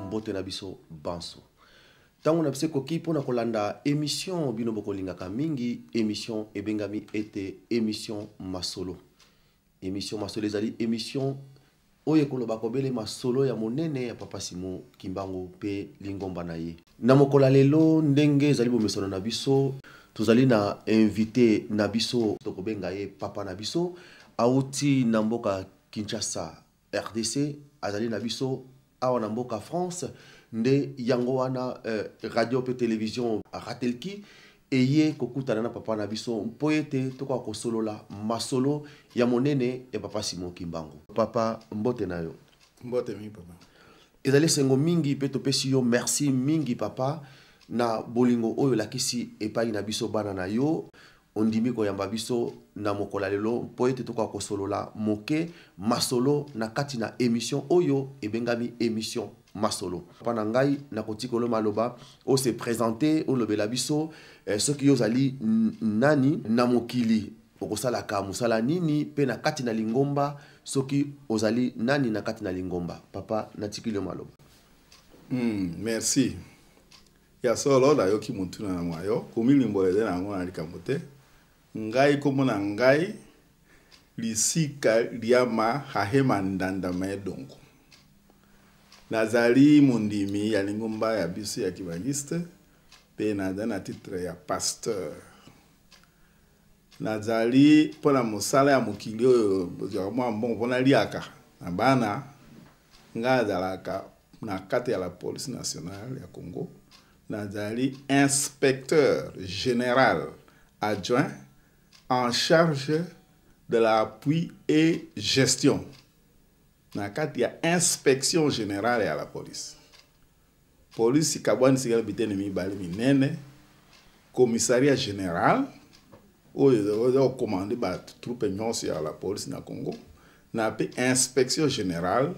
Mbote na biso banso. Ntango na biso ekoki mpo na kolanda émission bino bokolingaka mingi, émission ebengami ete émission masolo. Émission masolo ezali émission oyo ekoloba kobele masolo ya monene ya Papa Simon Kimbangu mpe lingomba na ye. Na mokolo ya lelo, ndenge ezali bomesano na biso, tozali na invité na biso, tokobenga ye papa na biso, auti na mboka Kinshasa, RDC, azali na biso awa na mboka France. Nde yango wana radio pe télévision Ratelki eye kokutana na papa na biso mpo ete tokoka kosolola masolo ya monene ya Papa Simon Kimbangu. Papa, mbote na yo. Mbote mingi papa. Ezali esengo mingi mpe topesi yo merci mingi papa na bolingo oyo olakisi epai na biso bana na yo. Ondimi koyamba biso na mokolo ya lelo mpo ete tokoka kosolola moke masolo na kati na émission oyo ebengami émission masolo. Papa na ngai, nakotikolo maloba o se présenter, olobela biso soki yo ozali nani na mokili, okosalaka mosala nini mpe na kati na lingomba soki ozali nani na kati na lingomba. Papa, natikili yo maloba. Merci. Ya solo nayoki motuna na mwa yo, komilimbola eza na yango na likambo te. Ngai kombo na ngai Lisika Liama Hahema Ndanda Maedongo. Nazali mondimi ya lingomba ya biso ya Kimbanguiste mpe nazali na titre ya pasteur. Nazali mpona mosala ya mokili oyo bozwaka mwa mbongo mpona liaka na bana. Ngai azalaka na kati ya la police nationale ya Congo. Nazali inspecteur général adjoint en charge de l'appui et gestion na kati ya inspection générale ya la police. Police kabwani sikala bitene mibale minene, commissariat général oyo eza kocommande ba troupe nyonso ya la police na Congo, na pe inspection générale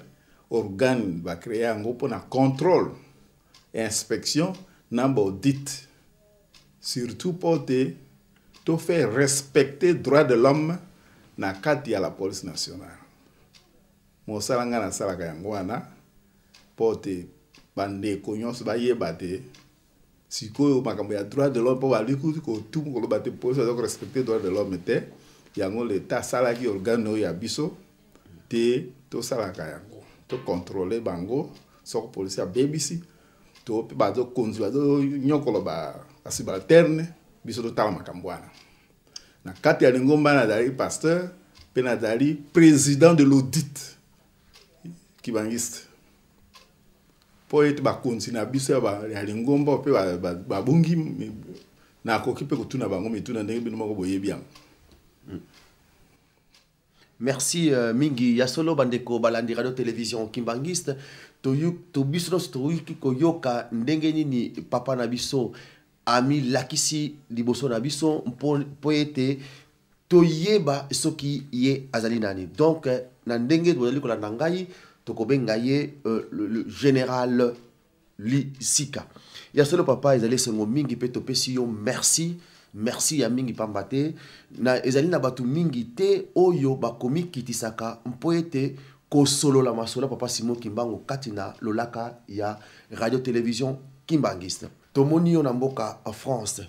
organe ba créer yango mpona contrôle, inspection na ba audit, surtout po te to faire respecter droit de l'homme na kati ya la police nationale. Mosala nga nasalaka yango wana po te bandeko nyonso bayeba te sikoyo makambo ya droit de l'homme, po bali kuti kotumu koloba te police aza korespecte droit de l'homme te. Yango l'État asalaki organe oyo ya biso te, tosalaka yango, tocontrôle bango soko polisi abebisi to mpe bazokonzi bazonyokolo ba subalterne, biso totala makambo wana. Na kati ya lingomba nazali pasteur mpe nazali président de l'audit kimbanguiste, po ete bakonzi na biso ya lingomba mpe babungi, nakoki mpe kotuna bango mituna ndenge bino moko boyebi yango. Merci mingi ya solo bandeko balandi radio télévision Kimbanguiste. To biso nyonso toyoki koyoka ndenge nini papa na biso amilakisi liboso na biso mpo ete toyeba soki ye azali nani. Donc na ndenge bozali kolanda ngai, tokobenga ye le général Lisika. Ya solo papa, ezali esengo mingi mpe topesi yo merci Merci ya mingi pamba te na ezali na bato mingi te oyo bakomikitisaka mpo ete kosolola masolo ya papa Simon Kimbangu kati na lolaka ya radio television Kimbanguiste. Tomoni yo na mboka France.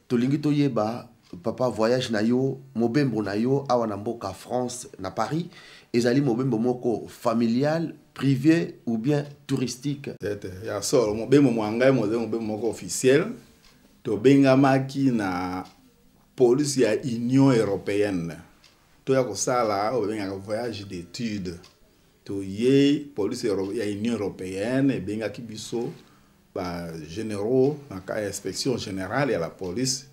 Tolingi toyeba papa voyage na yo, mobembo na yo awa na mboka France na Paris ezali mobembo moko familial, privé ou bien touristique? Tete, ya solo mobembo mwa ngai mozali mobembo moko officiel. Tobengamaki na police ya Union européenne toya kosala oyo babengaka voyage d'étude. Toye police ya Union européenne ebengaki biso ba généraux na ka inspection générale ya la police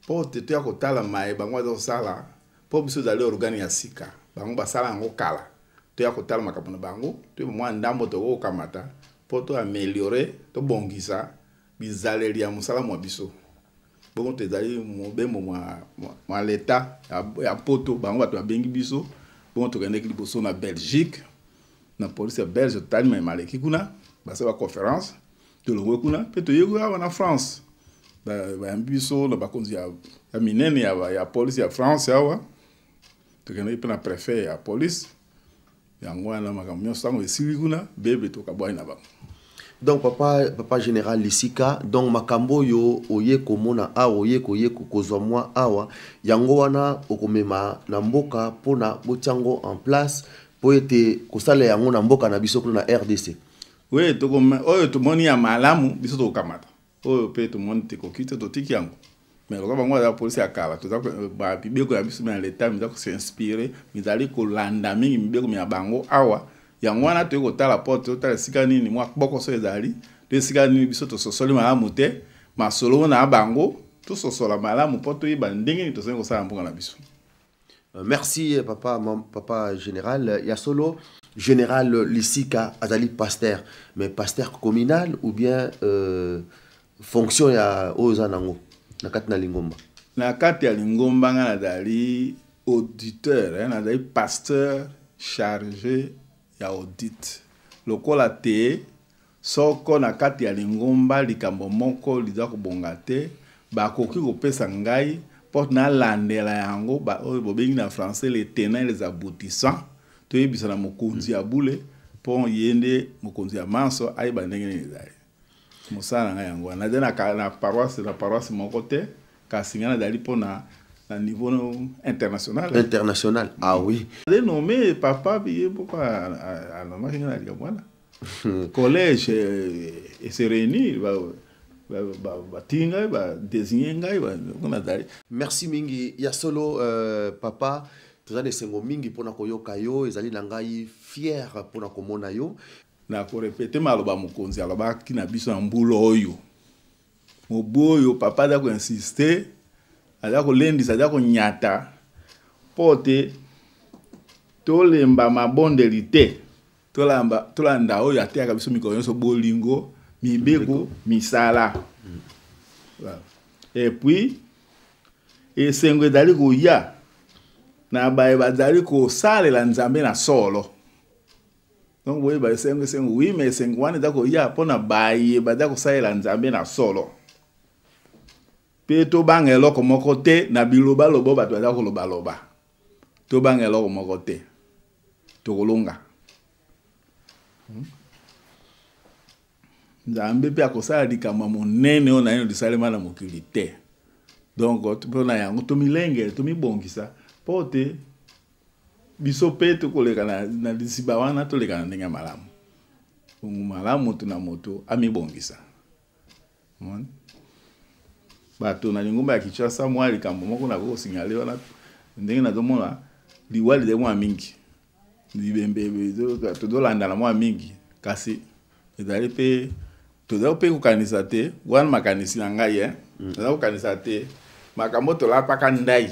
mpo te toya kotala maye bango baza kosala, mpo biso ezali organe ya sika, bango basala yango kala. Toya kotala makambo na bango, toyeba mwa ndambo tokokamata mpo to améliorer, tobongisa bizaleli ya mosala mwa biso. Bongo tozali mobembo mwa leta ya poto, bango bato babengi biso. Bongo tokendeki liboso na Belgique, na police ya Belge, totali maye maleki kuna, basala ba conférence, tolongwe kuna mpe toyei awa na France. Bayambi biso na bakonzi ya minene ya police ya France awa. Tokendeki mpe na préfet ya police. Yango wana makambo nyonso ntango esili kuna, bebe tokabwani na bango. Donc papa général Lisika, donc makambo yo oye komona awa, oye koye kozwa mwa awa, yango wana okomema na mboka mpona botiango en place po ete kosala yango na mboka na biso kuna na RDC. Oui, oyo tomoni ya malamu biso tokokamata, oyo mpe tomoni tekoki te totiki yango. Mais lokola bango baza polisi ya kala, toza ba mibeko ya biso ya leta miza kosinspire, mizali kolanda mingi mibeko ya bango awa. Yango wana toyei kotala po totala esika nini mwa bokoso ezali, to esika nini biso tososoli malamu te, masolo na bango tososola malamu po toyeba ndenge nini tozali kosala mboka na biso. Merci papa, papa général ya solo. Général Lisika azali pasteur, mais pasteur communal ou bien fonction ya oyo oza nango na kati na lingomba? Na kati ya lingomba nga nazali auditeur, hein, nazali pasteur chargé ya audit. Lokola te soko na kati ya lingomba likambo moko liza kobonga te, bakoki kopesa ngai mpo nalandela yango, oyo bobengi na français les tenants et les aboutissants, toyebisa na mokonzi ya bule mpo ye nde mokonzi ya manso ayeba ndenge nini ezali mosala na ngai. Yango wana nazali na paroisse moko te, kasi ngai nazali mpo na niveau international. International, ah oui. Nazali nommé papa ye moko anomaki ngai na likambo wana. Collège ese réunir, batiki ngai, badésigne ngai, nazali. Merci mingi ya solo papa, toza na esengo mingi mpona koyoka yo, ezali na ngai fier mpona komona yo. Na korepete maloba mokonzi alobaki na biso na mbula oyo, mobu oyo, papa aza koinsiste, aza kolendisa, aza konyata mpo te tolemba mabondeli te, tolanda oyo ateyaka biso mikolo nyonso, bolingo, mibeko, misala. Et puis esengo ezali koya na baye bazali kosalela Nzambe na solo. Donc boyeba esengo, esengo, oui, mais esengo wana eza koya mpona baye baza kosalela Nzambe na solo. Mpe tobanga eloko moko te na bilobaloba bato baza kolobaloba, tobanga eloko moko te, tokolonga. Nzambe mpe akosala likambo ya monene oyo naino lisalema na mokili te. Donc mpona yango tomilengele, tomibongisa mpo te biso mpe tokoleka na liziba wana, toleka na ndenge ya malamu. Bongo malamu moto na moto amibongisa. Bato na lingomba ya Kinshasa, mwa likambo moko nakoki kosignale wana, ndenge nazomona liwa lizali mwa mingi, libembe tozolandana mwa mingi, kasi ezali mpe tozali mpe kokanisa te wana makanisi na ngai, toza kokanisa te makambo tolapaka ndai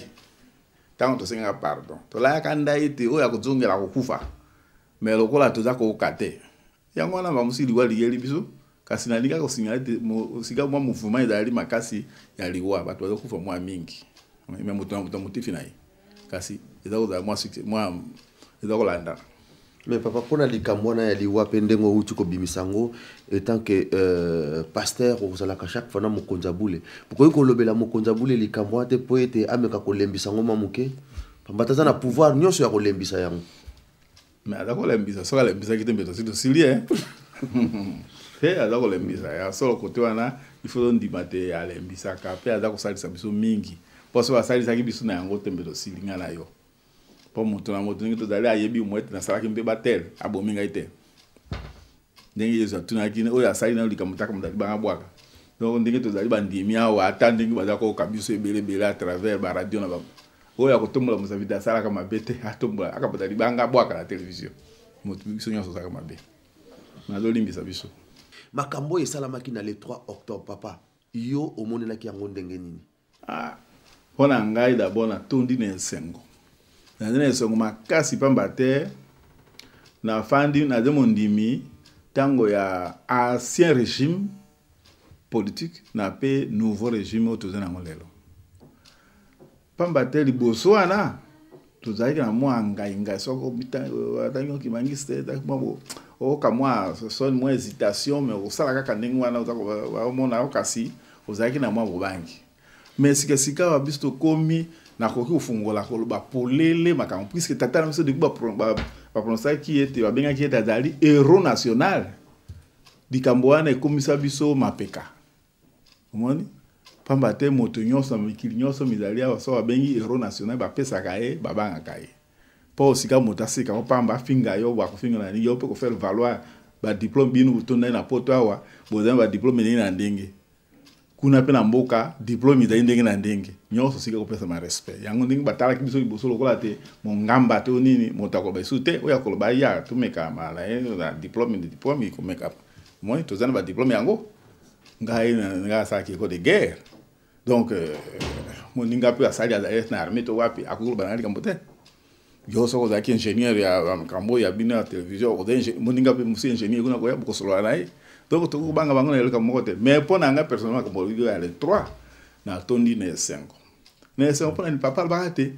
ntango tosengaka pardon, tolayaka ndai te oyo akozongela kokufa. Mais lokola toza koyoka te, yango wana bamosusu liwa liyeli biso. Kasi nalingaka kosignale te sika mwa mouvement ezali makasi ya liwa, bato bazokufa mwa mingi, mais moto na moto motifi na ye, kasi eza kozala mwa eza kolandana. Mais papa, mpona likambo wana ya liwa mpe ndenge outi kobimisa yango, étant que pasteur, ozalaka chaque fois na mokonzi ya bule, bokoki kolobela mokonzi ya bule likambo wana te mpo ete ameka kolembisa yango mwa moke, pamba te aza na pouvoir nyonso ya kolembisa yango? Mais aza kolembisa. Soki alembisaki te, mbe tosi tosili e te. Aza kolembisa ya solo. Kote wana, il faut tondima te, alembisaka mpe aza kosalisa biso mingi, mpo soki asalisaki biso na yango te, mbe tosili nga na yo. Mpo moto na moto, ndenge tozali, ayebi mo ete nasalaki mpe batel abomi ngai te. Ndenge Yesu atunaki oyo asali nayo likambo taka moto alibanga bwaka. Donc ndenge tozali bandimi awa, ata ndenge baza koyoka biso ebele ebele à travers baradio na bango, oyo akotombola mosapi te asalaka mabe te, atombola akapata libanga abwaka na télévision. Moto biso nyonso azalaka mabe, nazolimbisa biso. Makambo oyo esalamaki na le 3 octobre, papa, yo omonelaki yango ndenge nini? Ah, mpo na ngai, d'abord natondi na esengo, naza na esengo makasi, pamba te nafandi, naza mondimi ntango ya ancien régime politique na mpe nouveau régime oyo toza nango lelo, pamba te liboso wana tozalaki na mwa ngai ngai. Soki atangi okimangisi te, oyoka mwa soni, mwa hésitation, mais osala kaka ndenge wana omona yo, kasi ozalaki na mwa bobangi. Mais sikasika awa biso tokomi, nakoki kofungola, koloba polele makambo, puisque tata na biso, depuis baprononçaki ete, babengaki ete azali héros national, likambo wana ekomisa biso mapeka. Omoni, pamba te moto nyonso na mikili nyonso mizali awa, so babengi héros national, bapesaka ye, babangaka ye, mpo osika moto aseka opamba, afinga yo, bakofinga na yo mpe kofaire valoir badiplôme. Bino botondani na Poto awa, bozali badiplôme ndenge na ndenge. Kuna mpe na mboka, diplôme ezali ndenge na ndenge. Nyonso sika kopesama respect. Yango ndenge batalaki biso liboso lokola te mongamba te, nini, moto akoloba esu te. Oyo akoloba ya tomekama na ye na diplôme, de diplôme ekomeka. Moi toza na badiplôme yango. Ngai asalaki école de guerre, donc moninga mpe asali, azali na armée to wapi, akoki koloba na likambo te. Yo soki ozalaki ingénieur ya makambo ya bino ya télévision, moninga mpe mosu ingénieur kuna koya, bokosolola na ye. Donc tokoki kobanga bango na eloko moko te. Mais mpo na ngai personnellement, makambo ya le 3, natondi na esengo, na esengo mpo na ni papa alobaka te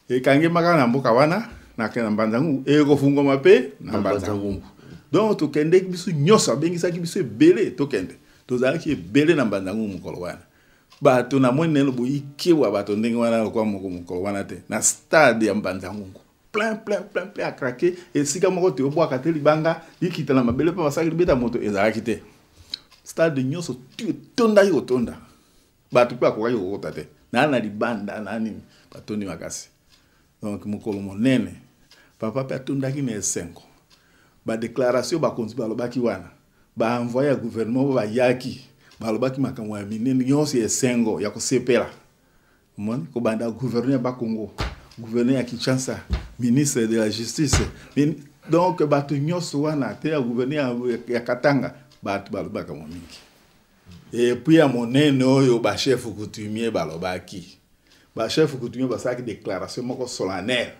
ekangemaka na mboka wana na Mbanza-Ngungu, ekofungwama mpe na Mbanza-Ngungu. Donc tokendeki biso nyonso, abengisaki biso ebele, tokende, tozalaki ebele na Mbanza-Ngungu mokolo wana. Bato namoni nano boyikewa bato ndenge wana lokwa moko mokolo wana te na stade ya Mbanza-Ngungu, plein, plein, plein, plein à craquer. Esika moko te obwaka te libanga likita na mabele mpe basalaki libeta moto ezalaki te. Stade nyonso etondaki kotonda, bato mpe akokaki kokota te naa na libanda na nini, batondi makasi. Donc mokolo monene, papa mpe atondaki na esengo. Badéclaration bakonzi balobaki wana, baenvoyé ya gouvernement oyo bayaki, balobaki makambo ya minene nyonso ya esengo ya kosepela. Omoni, kobanda gouverneur ya Bakongo, gouverneur ya Kinshasa, ministre de la Justice, donc bato nyonso wana te, ya gouverneur ya Katanga, bato balobaka mo mingi. Et puis ya monene oyo bachef coutumier balobaki, bachef coutumier basalaki déclaration moko solennelle,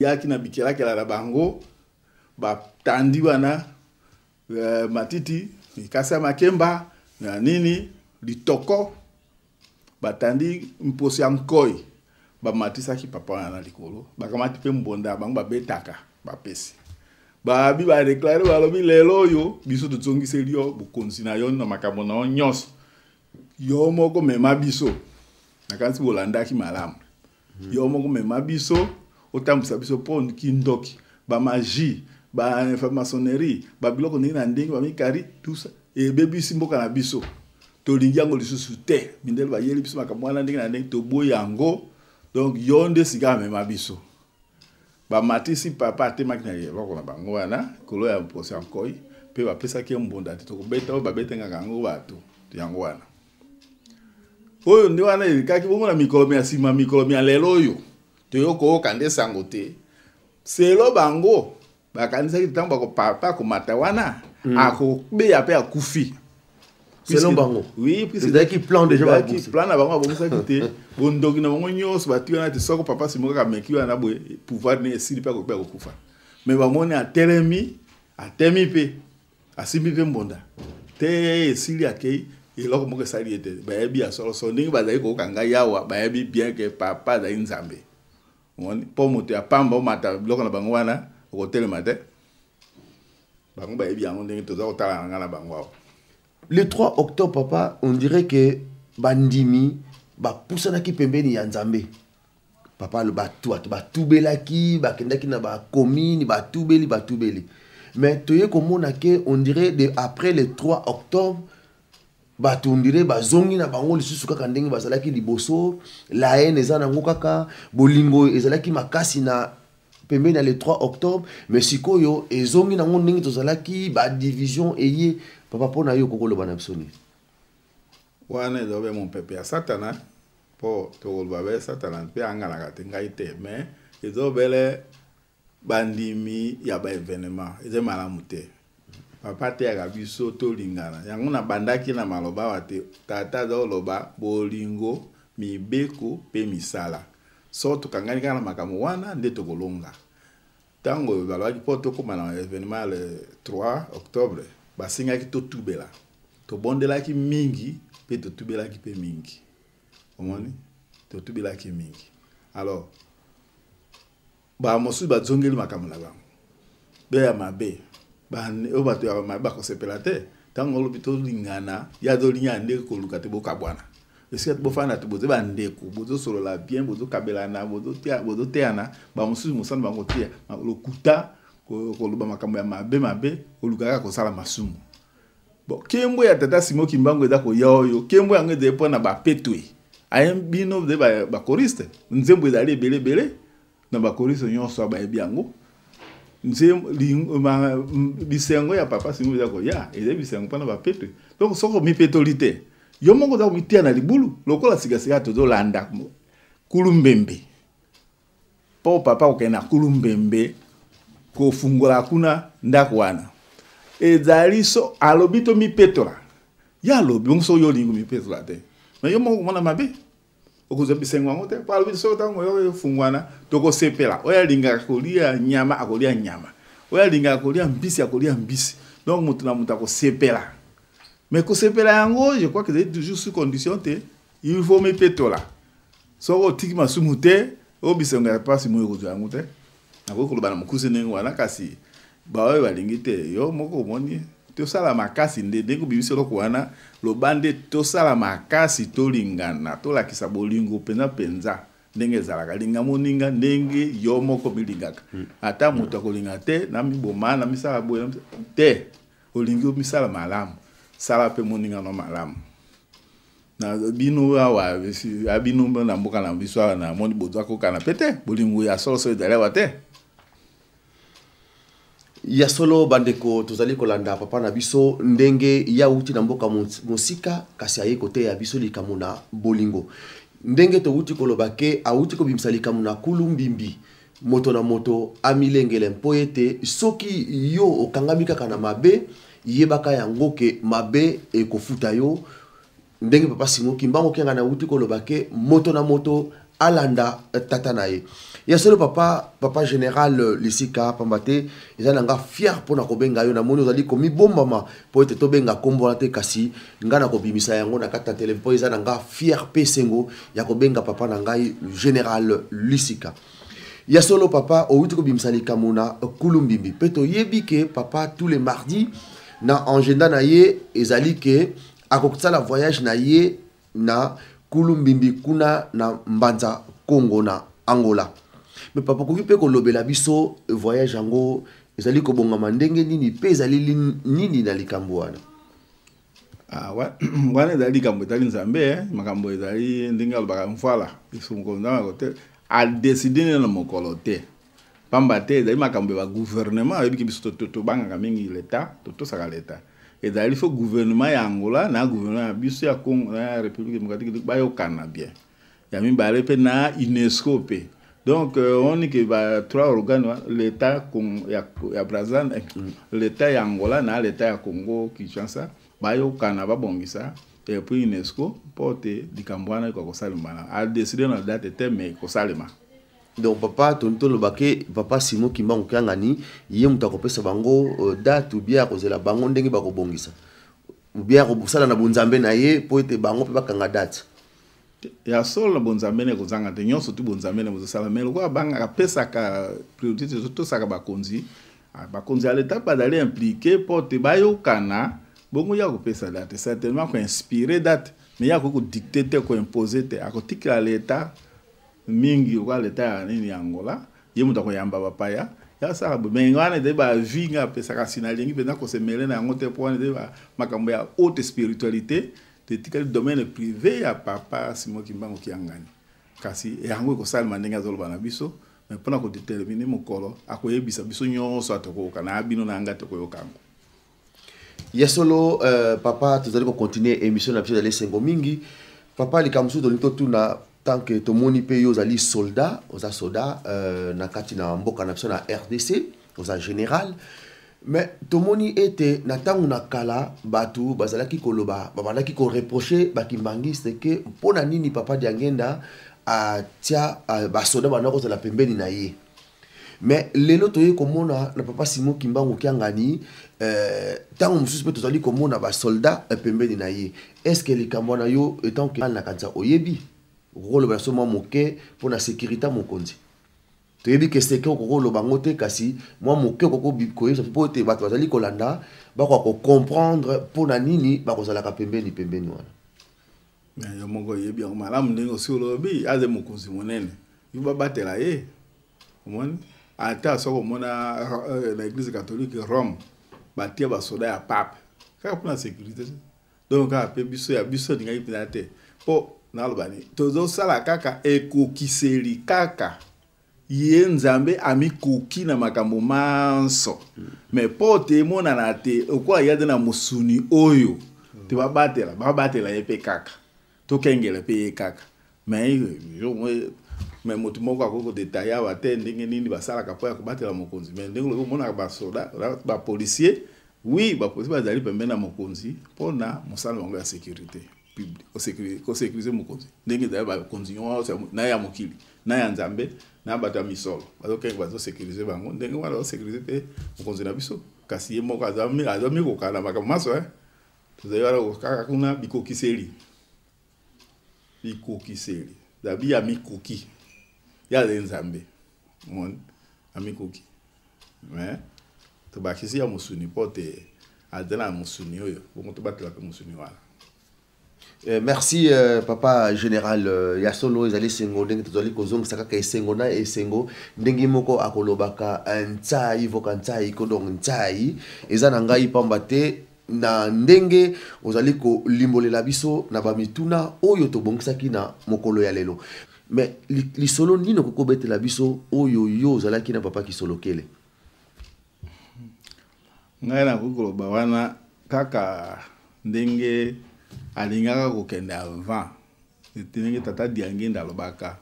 yaki na bikelakela na bango, batandi wana matiti, mikasa ya makemba na nini, litoko, batandi mposo ya nkoi, bamatisaki papa wana na likolo, bakamati mpe mbonda ya bango babetaka, bapesi babi, badéclarer, balobi: "Lelo oyo biso tozongiseli yo bokonzi na yo na makambo na yo nyonso, yo moko mema biso." Nakanisi bolandaki malamu. Yo moko mema biso, otambwisa biso, mpo kindoki, bamagie, bainformationnerie, babiloko ndenge na ndenge, bamikari, tout ça ebebisi mboka na biso. Tolingi yango lisusu te. Mindele bayeli biso makambo wana ndenge na ndenge, toboyi yango. Donc yo nde sika amema biso. Bamatisi papa, atemaki na eloko na bango wana likolo ya mposo ya nkoi, mpe bapesaki ye mbonda te tokobeta oyo babetengaka yango bato. Yango wana oyo nde wana elekaki bongo na mikolo ya nsima. Mikolo ya lelo oyo toyo koyoka nde sango te. Selo bango bakanisaki ntango bakopapa komata wana, akobeya mpe akufi. Selon bango. Oui. Ezalaki plan déjà. Ezalaki plan na bango, babongisaki te bondoki na bango nyonso bati wana te soko papa Simo kaka ameki wana boye, pouvoir ne esili mpe akoki akokufa. Mais bamoni atelemi, atemi mpe asimbi mpe mbonda te, esili, akei, eloko moko esali ye te. Bayebi ya solosolo ndenge bazali koyoka ngai awa, bayebi bien ke papa azali Nzambe. Omoni, mpo moto ya pamba omata biloko na bango wana, okotelema te. Bango bayebi yango ndenge toza kotala na ngai na bango awa. Le 3 octobre, papa, on dirait que bandimi bapusanaki pembeni ya Nzambe. Papa, bato bato batubelaki, bakendaki na bacommune, batubeli batubeli. Mais toye komona ke on dirait de après le 3 octobre, bato on dirait bazongi na bango lisusu kaka ndenge bazalaki liboso. La haine eza nango kaka, bolingo ezalaki makasi na pembeni ya le 3 octobre, mais sikoyo ezongi nango ndenge tozalaki, badivision eye. Papa, mpo na yo okokoloba na biso nini? Wana eza be mopepe ya Satana, mpo tokoloba be Satana mpe angalaka te, ngai te. Mais ezobele bandimi ya baévénement eza malamu te. Papa ateyaka biso tolingana. Yango nabandaki na maloba awa te, tata aza koloba bolingo, mibeko mpe misala. So tokangani kaka na makambo wana nde tokolonga. Ntango balobaki mpo tokóma na événement le 3 octobre, basengaki totubela. Tobondelaki mingi mpe totubelaki mpe mingi. Omoni, totubelaki mingi. Alors bamosusu bazongeli makambo na bango be ya mabe. Oyo bato ya mabe bakosepela te. Ntango olobi tolingana, ye azolinga nde koluka te bokabwana. Esika bofanda te, boza bandeko, bozosolola bien, bozokabelana, bozoteyana. Bamosusu mosala bango tia lokuta, koloba makambo ya mabe mabe, koluka kaka kosala masumu. Bon, nkembo ya tata Simon Kimbangu eza koya oyo. Nkembo yango ezali mpona bapetwe aye bino nde bachoristes. Nzembo ezali ebele ebele na bachoristes nyonso bayebi yango. Bisengo ya papa Simon eza koya, ezali bisengo mpona bapetwe. Donc soki omipetoli te, yo moko oza komitia na libulu. Lokola sikasika tozolanda kulumbembe, mpo papa kokende na kulumbembe kofungola kuna ndako wana ezali so alobi tomipetola. Ye alobi bongo, soki yo olingi komipetola te, mais yo moko komona mabe, okozwa bisengo yango te. Po alobi soki ntango oyo efungwana, tokosepela. Oyo alingaka kolia nyama akolia nyama, oyo alingaka kolia mbisi akolia mbisi. Donc moto na moto akosepela. Mais kosepela yango, je crois que ezali toujours sous condition te, il faut mipetola. Soki otiki masumu te, oyo bisengo ya mpasi moyo ekozwa yango te. Nakoki koloba na mokuse ndenge wana, kasi baoyo balingi te, yo moko omoni. Tosala makasi nde ndenge obimisi eloko wana, loba nde tosala makasi, tolingana, tolakisa bolingo mpenza mpenza ndenge ezalaka. Linga moninga ndenge yo moko milingaka. Ata moto akolinga te, na miboma na misala boye te. Olingi omisala malamu, sala mpe moninga no malamu. Na bino awa, bino na mboka na biso awa, namoni bozwa kokana pe te. Bolingo ya solosolo ezali awa te. Ya solo, bandeko, tozali kolanda papa na biso ndenge ya wuti na mboka mosika, kasi aye koteya biso likambo na bolingo. Ndenge towuti koloba ke awuti kobimisa likambo na kulu mbimbi, moto na moto amilengele, mpo ete soki yo okangami kaka na mabe, yebaka yango ke mabe ekofuta yo. Ndenge papa Simon Kimbangu Kiangani awuti koloba ke moto na moto alanda tata na ye. Ya solo, papa, papa général Lisika, pamba te eza na nga fier mpona kobenga yo. Namoni ozali komibombama mpo ete tobenga nkombo wana te, kasi nga na kobimisa yango na kati ya tele, mpo eza na nga fier mpe esengo ya kobenga papa na ngai général Lisika. Ya solo, papa, owuti kobimisa likambo na kulumbimbi, mpe toyebi ke papa, tous les mardis na agenda na ye ezali ke akosala voyage na ye na kulumbimbi kuna na Mbanza Congo na Angola. Mais papa, okoki mpe kolobela biso voyage yango ezali kobongama ndenge nini, mpe ezali nini na likambo wana? Ah, wana ezali likambo etali Nzambe, eh. Makambo ezali ndenge alobaka mfwala biso, Nzambe te adécider nde na mokolo te, pamba te ezali makambo ya bagouvernement. Oyebiki biso tobangaka mingi leta, totosaka leta. Ezali faut gouvernement ya Angola na gouvernement ya biso ya Congo na ya République démocratique bayokana bien. Ya mibale mpe na UNESCO mpe. Donc omoni ke ba trois organes, l'état ya Brazza, l'état ya Angola na l'état ya Congo Kinshasa, bayokana, babongisa, et puis UNESCO, mpo te likambo wana ekoka kosalema. Na adécider na date te, mais ekosalema. Donc papa, toni toloba ke papa Simon Kimbangu Kiangani ye moto akopesa bango date, ou bien akozela bango ndenge bakobongisa, ou bien akosala na bonzambe na ye mpo ete bango mpe bakanga date? Ya solo, bonzambe na ekozanga te. Nyonso tu bonzambe na bozosala, mais lokola bangaka apesaka priorité, totosaka bakonzi. Ah, bakonzi ya leta bazali impliqué mpo te bayokana bongo ya kopesa date, certainement koinspire date, mais ya akoki kodicte te, koimpose te. Akotikela leta mingi lokola leta ya nini ya Angola, ye moto akoyamba bapaya, yasala boye. Mais wana ezali baavis nga apesaka, si nalingi mpenza kosemele na yango te, mpo wana ezali makambo ya haute spiritualité, etikali domaine privé ya papa Simon Kimbangu Kiangani. Kasi yango ekosalema ndenge azoloba na biso, mais mpona kodetermine mokolo, akoyebisa biso nyonso, atokoyoka na bino na nga, tokoyoka yango. Ya solo, papa, tozali kocontinue émission na biso. Ezali esengo mingi, papa. Likambo mosusu tolingi totuna, tant que tomoni mpe yo ozali soldat, oza soldat na kati na mboka na biso na RDC, oza général, mais tomoni ete na ntango na kala bato bazalaki koloba, babandaki koreproche bakimbangiste ke mpo na nini papa Diangenda atia basoda banda kozala pembeni na ye. Mais lelo toyei komona na papa Simon Kimbangu Kiangani, ntango mosusu mpe tozali komona basoldat pembeni na ye. Est ce que likambo wana, yo étant que na kanisa oyebi, okokoloba na so mwa moke mpo na sécurité ya mokonzi? Toyebi ke seke okoki koloba yango te, kasi mwa moke okoki koyebisa mpo ete bato bazali kolanda bakoka kocomprendre mpo na nini bakozalaka pembeni pembeni wana. Mais yo moko oyebi yango malamu, ndenge osi olobi, aza mokonzi monene, yo babatela ye. Omoni, ata soki omona na Église catholique Rome, batia basoda ya pape kaka mpona sécurité. Donc kaka mpe biso ya biso alingaki mpenza te, mpo naloba nini, tozosala kaka ekokiseli kaka ye Nzambe amikoki na makambo manso. Mais mpo te emonana te okola ye aza na mosuni oyo te, babatela babatela ye mpe kaka, tokengela mpe ye kaka. Mais moto moko akoki kodetaille awa te ndenge nini basalaka mpo ya kobatela mokonzi. Mais ndenge olobi, omonaka basoda, bapolicier, oui, bapolicier bazali pembeni na mokonzi mpona mosala bango ya sécurité publique, kosécurize mokonzi, ndenge ezali bakonzi nyonso na ya mokili na ya Nzambe na bato ya misolo, bazokenge bazosécurize bango, ndenge wana bazosécurize mpe mokonzi na biso. Kasi ye moko aza mikoka na makambo maso. Tozali wana kaka kuna bikokiseli, bikokiseli zabi ya mikoki ye azali Nzambe, omoni, amikoki, mais tobakisi ya mosuni mpo te aza na mosuni oyo, bongo tobatela mpe mosuni wana. Merci papa général. Ya solo, ezali esengo ndenge tozali kozongisa kaka esengo na esengo, ndenge moko akolobaka ntsai voka ntsai kodong ntsai eza na ngai pamba te, na ndenge ozali kolimbolela biso na bamituna oyo tobongisaki na mokolo ya lelo. Mais lisolo nini okoki kobetela biso oyo yo ozalaki na papa Kisolokele? Ngai nakoki koloba wana kaka ndenge alingaka kokende avant, ndenge tata Diangenda alobaka.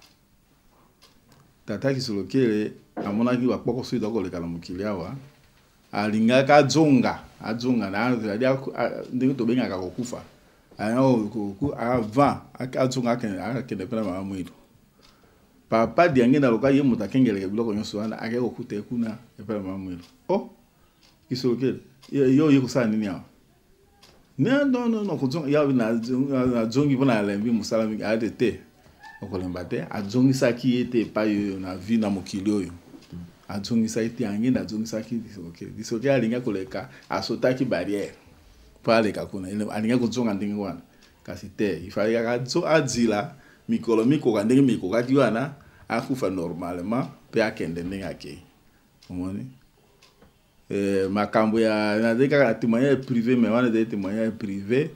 Tata Kisolokele amonaki bakpokoso eza koleka na mokili awa, alingaka azonga, azonga na ndenge tobengaka kokufa avant, azonga, akende mpe na mama mwilu. Papa Diangenda aloka ye moto akengeleka biloko nyonso wana, akei kokuta ye kuna epai na mama mwilu. O oh, Kisolokele, yo oye kosala nini awa? Non, non, non, non, kozonga ya nazongi mpo nalembi mosala mingi. Ayate te, okolemba te. Azongisaki ye te epai oyo na vie na mokili oyo, azongisaki te Angenda, azongisaki Lisoke. Lisoke alingi koleka, asotaki barrière mpo aleka kuna, alingi kozonga ndenge wana, kasi te, ifale kaka azila mikolo mikoka ndenge mikokaki wana, akufa normalement mpe akende ndenge akei. Omoni, makambo ya nazali kaka na témoignage privé, mais wana ezali témoignage privé.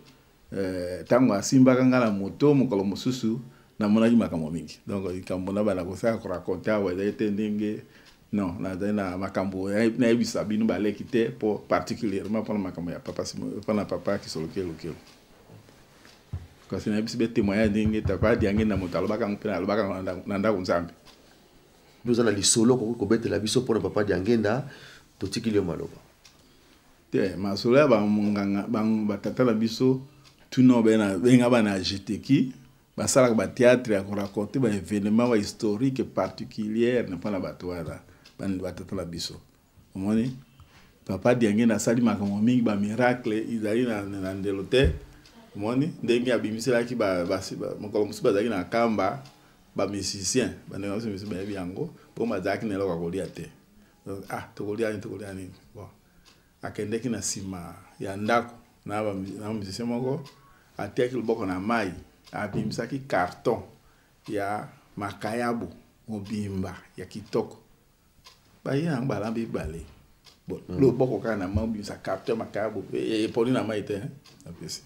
Ntango asimbaka nga na moto mokolo mosusu, namonaki makambo mingi. Donc likambo na bana kosala koraconte awa ezali te ndenge, non, nazali na makambo nayebisa bino baleki te, mpo particulièrement mpona makambo ya papa, mpona papa Kisolokele. Kasi nayebisi be témoignage ndenge papa Diange na moto alobaka yango mpe alobaka na ndako Nzambe. Oza na lisolo okoki kobetela biso mpona papa Diangenda? Totikili yo maloba. Te, masolo ya banganga batata na biso tuna benga bana jeteki, basalaka bathéâtre ya koraconte baévénement bahistorique particulière na mpona bato wana batata na biso. Omoni, papa Diangenda asali makambo mingi, bamiracle ezali na ndelo te. Omoni ndenge abimiselaki mokolo mosusu, bazalaki na kamba, bamusicien, bandeko na biso misusu bayebi yango, mpo bazalaki na eloko ya kolia te. Ah, tokolia nini, tokolia nini? Bon, akendeki na nsima ya ndako na musicien moko, atiaki loboko na mai, abimisaki carton ya makayabu mobimba ya kitoko. Baye yango, balambi ebale. Bon, loboko kaka na mai, obimisa carton ya makayabu epoli na mai te. Apesi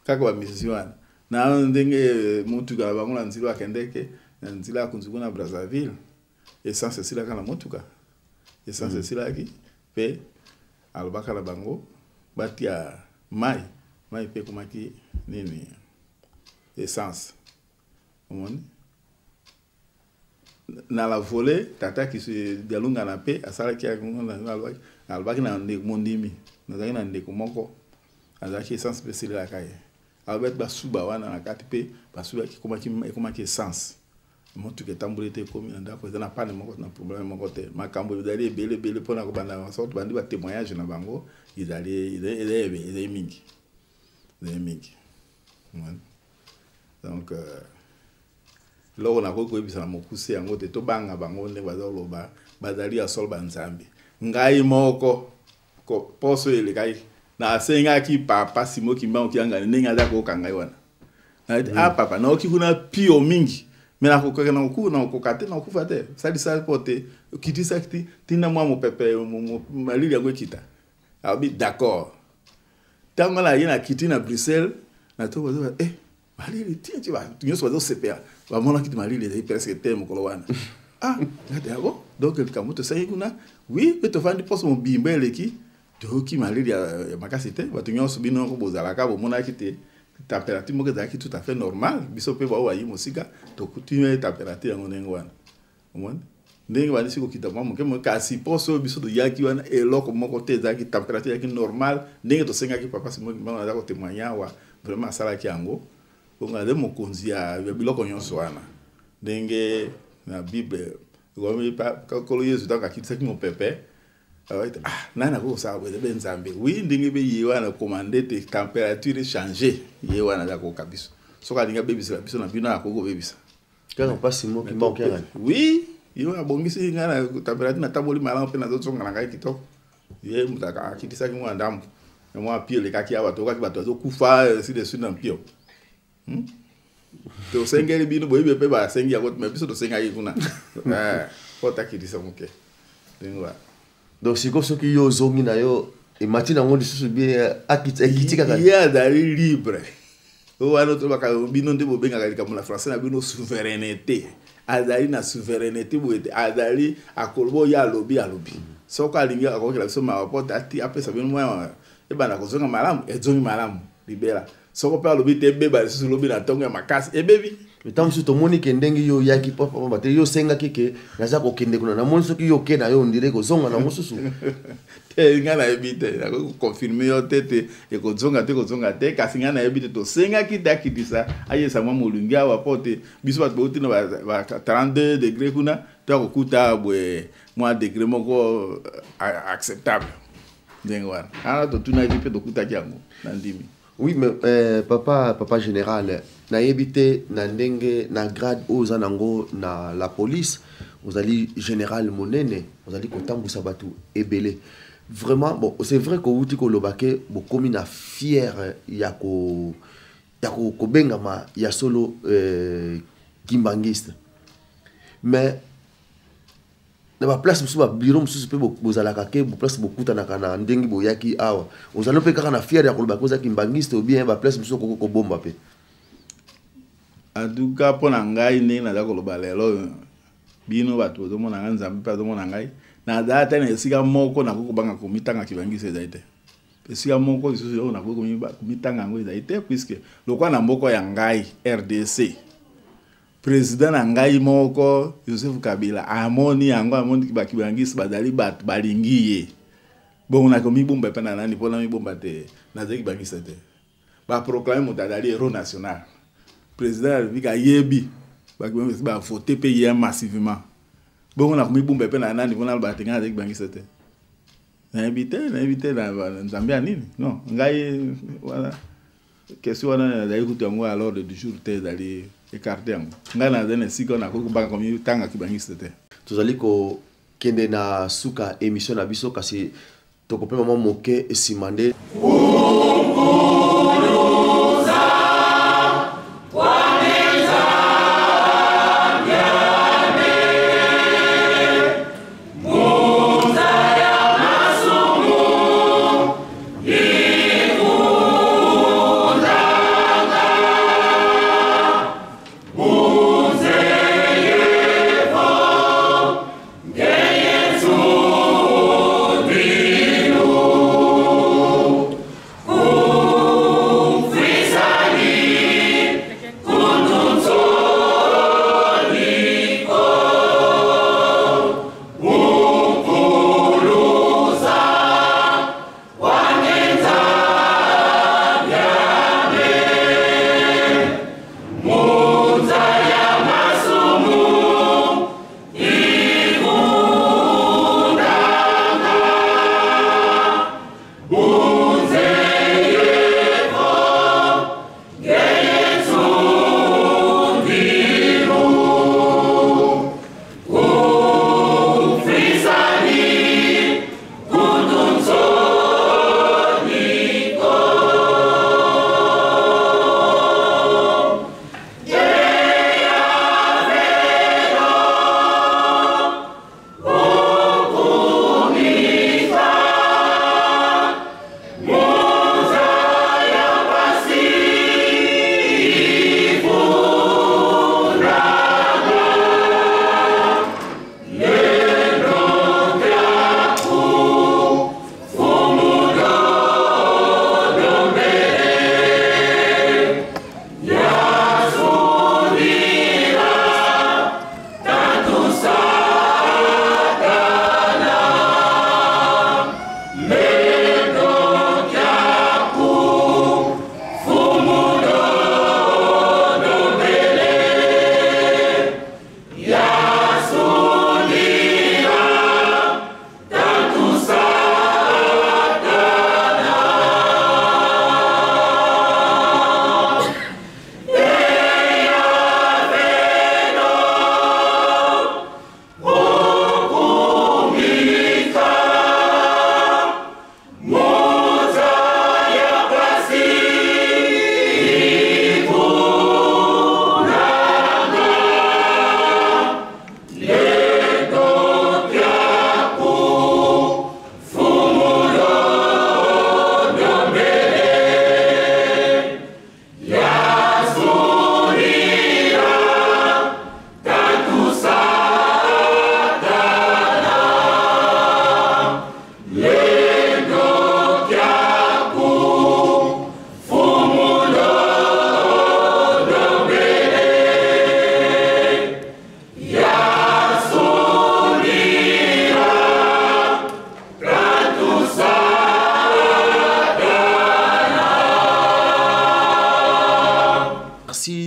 kaka bamusicien wana na ndenge motuka na bango na nzela akendeke na nzela ya Kunzuku na Brazzaville, essence esilaka na motuka, essence esilaki mpe alobaka na bango batia mai, mai mpe ekomaki nini? Essence. Omoni, na la volée, tata Dialungana mpe asalaki, alobaki na ndeko mondimi, nazalaki na ndeko moko azalaki, essence mpe esilelaka ye, alobaki basuba wana na kati mpe basubaki, ekomaki essence. Motuka etamboli te, ekomi na ndako, eza na panne moko, na problème moko te. Makambo ezali ebele ebele mpona kobanda sorte bandi batémoignage na bango, ezali mingi, ezali mingi. Donc eloko nakoki koyebisa na mokuse yango te, tobanga bango ndenge baza koloba bazali ya solo banzambe. Ngai moko, poso elekaki, nasengaki papa Simo Kimbangu Kiangani ndenge aza koyoka ngai wana. Ah papa, naoki kuna pio mingi, me nakokaka, nakoka te, nakokufa te, salisa mpo te okitisaki ti ntina mwa mopepe, malili yango ekita. Alobi d'accord. Ntango na ye nakiti na Bruxelles, na to bazoba eh malili ti bato nyonso bazosepela, bamonaki ti malili ezali presque te mokolo wana. Ah, ngati yango, donc likambo tosali kuna, oui, mpe tofandi poso mobimba eleki, toyoki malili ya makasi te. Bato nyonso, bino moko bozalaka, bomonaki te température moko ezalaki tout à fait normal. Biso mpe bao bayi mosika, tokuti température yango ndenge wana. Omoni ndenge bandisi kokita mwa moke moke, kasi poso oyo biso toyaki wana, eloko moko te ezalaki, température ezalaki normal ndenge tosengaki papa Simo Kimbangu. Aza kotémoigne awa, vraiment asalaki yango. Bongo aza mokonzi ya biloko nyonso wana, ndenge na Bible Nkolo Yesu ntango akitisaki mopepe, ah, nani akoki kosala boye? Ebe Nzambe. Oui, ndenge mpe ye wana commande te température change, ye wana aza koyoka biso. Soki alingi abebisela biso na bino, akoki kobebisa. Kaka mpasi moki mboki. Oui, ye oyo abongisi ngai na température, natamboli malamu mpe nazozonga na ngai kitoko. Ye moto akitisaki mwa ndambo na mwa pio elekaki awa, tokaki bato bazokufa ainsi de suite na mpio. Tosengeli bino, boyebi mpe basengi yango, me biso tosengaki kuna po takitisa moke ndenge wana. Donc sikoyo soki yo ozongi na yo, emati nango lisusu bien, ekiti kaka? Ye azali libre. Oyo wana tolobaka, bino nde bobengaka likambo na français na bino souveraineté. Azali na souveraineté boye te, azali akoloba oyo alobi, alobi. Soki alingi, akokela biso mawa po ati apesa bino mwa ebanda kozonga malamu, ezongi malamu libela. Soko mpe alobi te ebeba lisusu lobi na ntongo ya makasi, ebebi. Ntango mosusu tomoni ke ndenge yo oyaki pamba te, yo osengaki ke naza kokende kuna, namoni soki yo oke na yo, on dirait kozonga na mosusu. Te, ngai nayebi te, nakoki koconfirme yo te te ekozonga te, ekozonga te, kasi ngai nayebi te. Tosengaki te akitisa, ayesa mwa molungi awa mpo te biso bato bauti na ba 32 degré kuna, to akokuta boye mwa degré moko acceptable ndenge wana. Wana totunaki mpe tokutaki yango na ndimi. Oui, mais papa général, nayebi te na ndenge na grade oyo oza nango na la police, ozali général monene, ozali kotambusa bato ebele. Vraiment, bon, c'est vrai kowuti koloba ke bokomi na fier ya kobengama ya solo kimbangiste, mais na baplace mosusu, babiro mosusu mpe bozalaka ke place bokutanaka na ndenge boyaki awa, ozali mpe kaka na fier ya koloba ke oza kimbangiste, ou bien baplace mosusu okoki kobomba mpe? En tout cas, mpo na ngai, ndenge naza koloba lelo, bino bato bozomona ngai, Nzambe mpe azomona ngai, nazala te na esika moko nakoki kobanga komitanga kibangisi, ezali te. Esika moko lisusu oyo nakoki komitanga yango ezali te, puisque lokola na mboka ya ngai RDC, président na ngai moko Joseph Kabila amoni yango, amoni bakibangisi bazali bato balingi ye. Bongo nakomibomba epai na nani mpona mibomba te nazali kibangisa te? Baproclame moto azali héros national, président ya République ayebi bakibangisi, bavote mpe ye massivement. Bongo nakomibomba epai na nani mpona aloba te ngai nazali kibangisa te? Nayebi te, nayebi te na Nzambe ya nini. Non, ngai wana question wana nazali kutu yango à l'ordre du jour te, ezali écarté yango. Ngai nazali na esika oyo nakoki kobanga komitanga kibangisi te. Tozali ko Kende na suka émission na biso, kasi tokopema mwa moke nsima nde.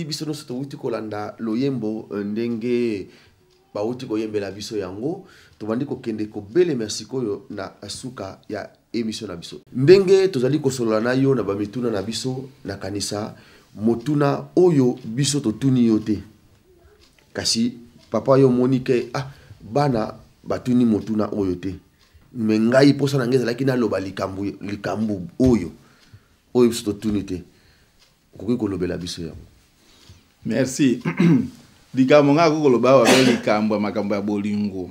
Biso nyonso towuti kolanda loyembo ndenge bawuti koyembela biso yango, tobandi kokende kobelema sikoyo na suka ya émission na biso. Ndenge tozali kosolola na yo na bamituna na biso, nakanisa motuna oyo biso totuni yo te, kasi papa yo omoni ke bana batuni motuna oyo te, me ngai mposa na ngai ezalaki naloba likambo oyo oyo biso totuni te, okoki kolobela biso yango? Merci. Likambo nga akokoloba awa be likambo ya makambo ya bolingo,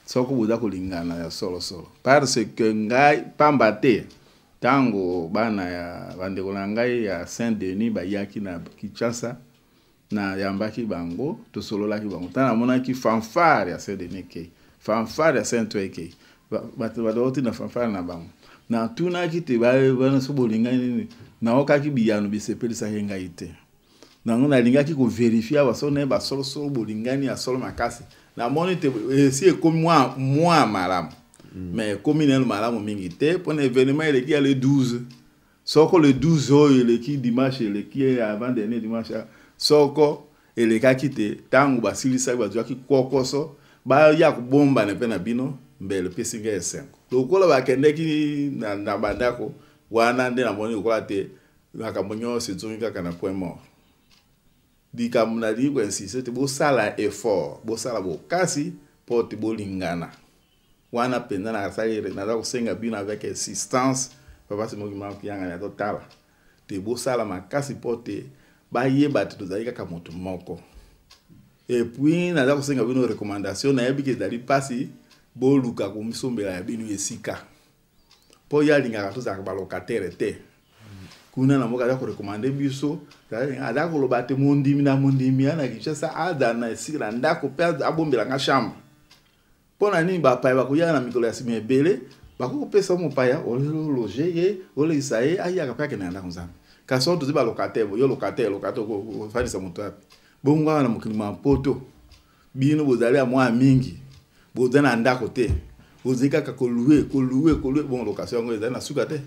soko boza kolingana ya solosolo, parce que ngai pamba te ntango bana ya bandeko na ngai ya Saint-Denis bayaki na Kinshasa, nayambaki bango, tosololaki bango. Ntango namonaki fanfare ya Saint-Denis ekei, fanfare ya Saint-Ouen ekei, bato bauti na fanfare na bango, natunaki te bana so bolingani nini, naokaki biyano bisepelisaki ngai te. Nango nalingaki kovérifier awa so nayeba solosolo bolingani ya solo makasi. Namoni te esi ekomi mwa malamu, mais ekomi nano malamu mingi te, mpona événement eleki ya le 12. Soko le 12 oyo eleki, dimanche eleki, avant dernier dimanche, soko elekaki te, ntango basilisaki bazwaki kokoso baya kobombana mpe na bino, mbele epesi ngai esengo. Lokola bakendeki na bandako wana, nde namoni lokola te makambo nyonso ezongi kaka na point mort. Likambo nalingi koinsiste te, bosala effort, bosala bokasi. mpo te bolingana. Wana mpenza nasali, naza kosenga bino avec insistance, Papa Simon Kimbangu Kiangani azotala te, bosala makasi mpo te bayeba te tozali kaka moto moko. Et puis naza kosenga bino recommandation, nayebi ke ezali mpasi, boluka komisombela ya bino esika, mpo ye alingaka tozalaka balocataire te. Kuna na mboka aza korecommander biso, aza koloba te mondimi na mondimi ya na Kinshasa aza na esika na ndako mpe abombelanga chambre. Mpo na nini? Bapaya bakoya na mikolo ya nsima ebele, bakoki kopesa mopaya ologer ye, olekisa ye, ayaka mpe akende na ndako Nzambe. Kasi oyo tozi balocataire, yo locataire, locataire, ofandisa moto wapi? Bongo awa na mokili mwa Mpoto, bino bozali ya mwa mingi, boza na ndako te, bozali kaka kolouer, kolouer, kolouer. Bongo location yango ezali na suka te.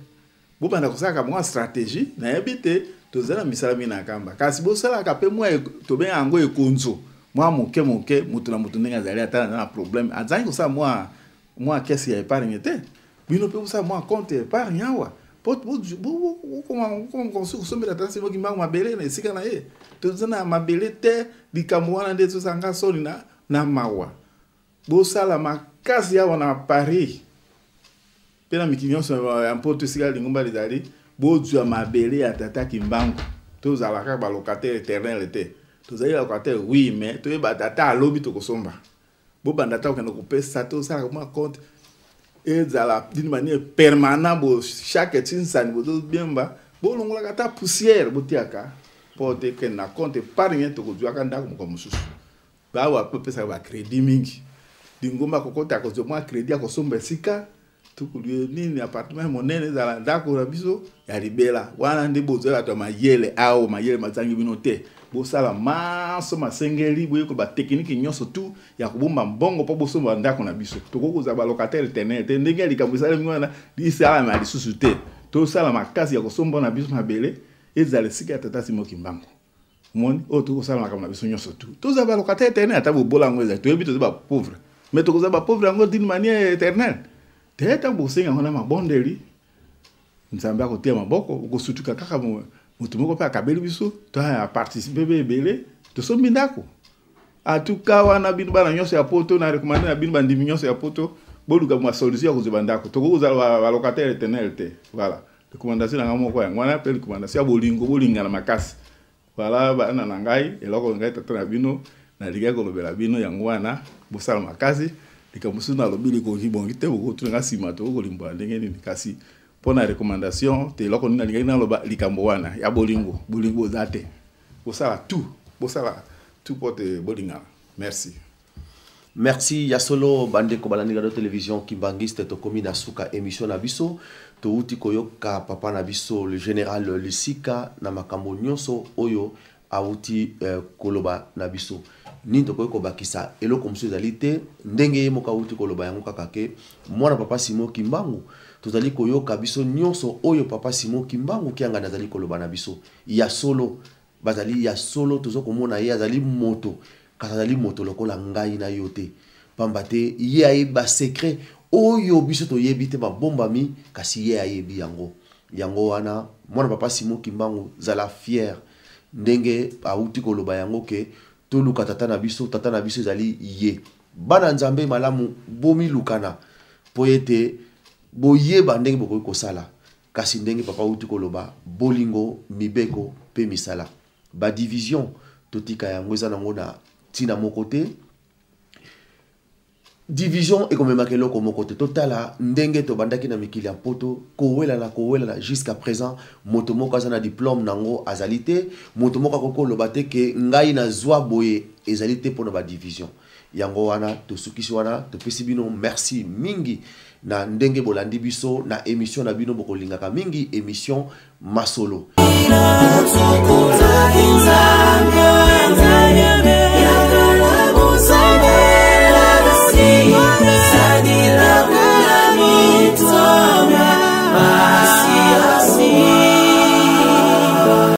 Bobanda kosalaka mwa stratégie. Nayebi te, toza na misala mingi na kamba, kasi bosalaka mpe mwa tobenga yango ekonzo, mwa moke moke, moto na moto ndenge azali, ata aza na problème, azangi kosala mwa caisse ya épargne te, bino mpe bosala mwa compte ya épargne awa po kosombela Tata Simon Kimbangu mabele na esika na ye. Toza na mabele te. Likambo wana nde tozanga soni na mawa. Bosala makasi awa na Paris mpe na mikili nyonso ya Mpoto esika lingomba lizali, bozwa mabele ya Tata Kimbangu. Tozala kaka balocataire éternel te. Tozali locataire, oui, mais toyeba tata alobi tokosomba. Bobanda ata kokende kopesa, tosalaka mwa compte, ezala d'une manière permanent. Bo chaque tinsani bozobiemba, bolongolaka ata poussière, botiaka mpo te kende na compte épargne, tokozwaka ndako moko mosusu. Bawa mpe opesaka bacrédit mingi, lingomba kokota kozwa mwa crédit ya kosomba esika tokolie nini, appartement monene, ezala ndako na biso ya libela. Wana nde bozwa bato ya mayele awa, mayele mazangi bino te. Bosala maso masengeli, boyekola batechnique nyonso tu ya kobomba mbongo mpo bosomba ndako na biso. Tokoki kozala balocataire éternel te. Ndenge ya likambo esalemi wana, lisalama lisusu te. Tosala makasi ya kosomba na biso mabele, ezala esika ya Tata Simon Kimbangu. Omoni oyo tokosala makambo na biso nyonso tu, tozala balocataire éternel, ata bobola yango ezali, toyebi toza bapauvre, mais tokozala bapauvre yango d'une manière éternelle te. Ntango bokosenga yango na mabondeli, Nzambe akotia maboko, okosutuka kaka moto moko mpe akabeli biso, to aparticiper mpe ebele, tosombi ndako. Atuka wana bino bana nyonso ya Poto, na recommander na bino bandimi nyonso ya Poto, boluka mwa solution ya kozwa bandako. Tokoki kozala balocataire éternel te. Voilà recommandation na ngai moko yango wana, mpe recommandation ya bolingo, bolingana makasi. Voilà, bana na ngai, eloko ngai tata na bino nalingaki kolobela bino yango wana. Bosala makasi. Likambo mosusu nalobi likoki bongi te, bokotuna nsima, tokokolimbola ndenge nini. Kasi mpo na recommandation te, eloko nini nalingaki naloba, likambo wana ya bolingo. Bolingo oza te, bosala tout, bosala tout mpo te bolingana. Merci. Merci. Ya solo, bandeko balandi radio télévision Kimbanguiste, tokomi na suka émission na biso. Touti koyoka papa na biso, le général Lisika, na makambo nyonso oyo awuti koloba na biso. Nini tokoki kobakisa? Eloko mosusu ezali te. Ndenge ye moko awuti koloba yango kaka ke mwana Papa Simon Kimbangu, tozali koyoka biso nyonso oyo Papa Simon Kimbangu Kiangani azali koloba na biso. Ya solo, bazali ya solo, toza komona ye azali moto, kasi azali moto lokola ngai na yo te, pamba te ye ayebi basecret oyo biso toyebi te, babombami, kasi ye ayebi yango. Yango wana, mwana Papa Simon Kimbangu, zala fier. Ndenge awuti koloba yango ke toluka tata na biso, tata na biso ezali ye. Bana Nzambe malamu, bomilukana mpo ete boyeba ndenge bokoki kosala. Kasi ndenge papa awuti koloba, bolingo, mibeko mpe misala. Badivision totika yango, eza nango na ntina moko te. Division ekomemaka eloko moko te. Totala ndenge tobandaki na mikili ya Mpoto, kowelana, kowelana, jusqu'à présent moto moko aza na diplôme nango azali te, moto moko akoki koloba te ke ngai nazwa boye, ezali te mpona badivision. Yango wana tosukisi wana, topesi bino merci mingi na ndenge bolandi biso na émission na bino bokolingaka mingi, émission Masolo.